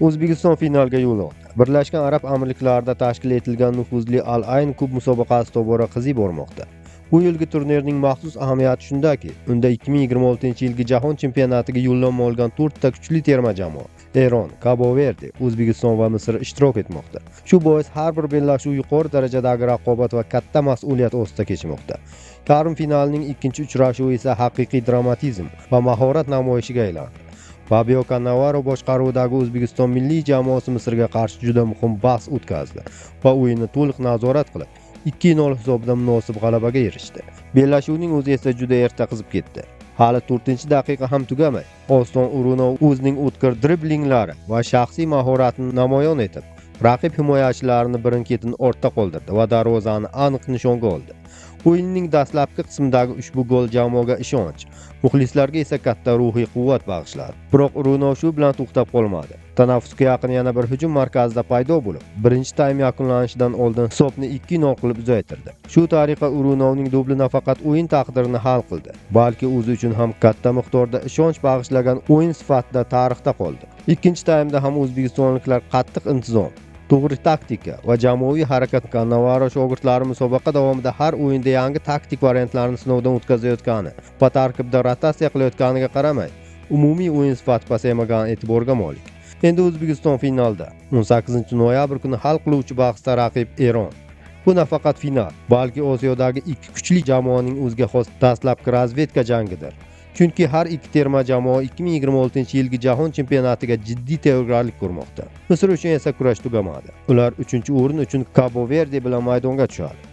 O'zbekiston finalga yo'l oldi. Birlashgan Arab Amirliklarida tashkil etilgan nufuzli Al Ayn Kub musobaqasi tobora qiziy bormoqda. Bu yilgi turnirning maxsus ahamiyati shundaki, unda 2026-yilgi jahon chempionatiga yo'llanma olgan to'rtta kuchli terma jamoa: Eron, Kabo Verde, O'zbekiston va Misr ishtirok etmoqda. Shu bois har bir bellashuv yuqori darajadagi raqobat va katta mas'uliyat ostida kechmoqda. Yarim finalning ikkinchi uchrashuvi esa haqiqiy dramatizm va mahorat namoyishiga aylandi. Fabio Cannavaro boshqaruvidagi O'zbekiston milliy jamoasi Misrga qarshi juda muhim bahs o'tkazdi va o'yinni to'liq nazorat qilib, 2-0 hisobida munosib g'alabaga erishdi. Bellashuvning o'zi esa juda erta qizib ketdi. Hali 4-daqiqa ham tugamay, Oston O'runov o'zining o'tkir driblinglari va shaxsiy mahoratini namoyon etib, raqib himoyachilarini birin-ketin ortda qoldirdi va darvozani aniq nishonga oldi. O'yinning dastlabki qismidagi ushbu gol jamoaga ishonch, muxlislarga esa katta ruhiy quvvat bag'ishladi. Biroq O'runov shu bilan to'xtab qolmadi. Tanaffusga yaqin yana bir hujum markazida paydo bo'lib, birinchi taym yakunlanishidan oldin hisobni 2-0 qilib uzaytirdi. Shu tariqa Urunovning dubli nafaqat o'yin taqdirini hal qildi, balki o'zi uchun ham katta miqdorda ishonch bag'ishlagan o'yin sifatida tarixda qoldi. Ikkinchi taymda ham o'zbekistonliklar qattiq intizom, to'g'ri taktika va jamoaviy harakat. Cannavaro shogirdlari musobaqa davomida har o'yinda yangi taktik variantlarni sinovdan o'tkazayotgani va tarkibda rotatsiya qilayotganiga qaramay, umumiy o'yin sifati pasaymagani e'tiborga molik. Endi O'zbekiston finalda. 18 noyabr kuni hal qiluvchi bahsda raqib Eron. Bu nafaqat final, balki Osiyodagi ikki kuchli jamoaning o'ziga xos dastlabki razvedka jangidir. Chunki har ikki terma jamoa 2026 yilgi jahon chempionatiga jiddiy tayyorgarlik ko'rmoqda. Misr uchun esa kurash tugamadi. Ular 3-o'rin uchun Kabo Verde bilan maydonga tushadi.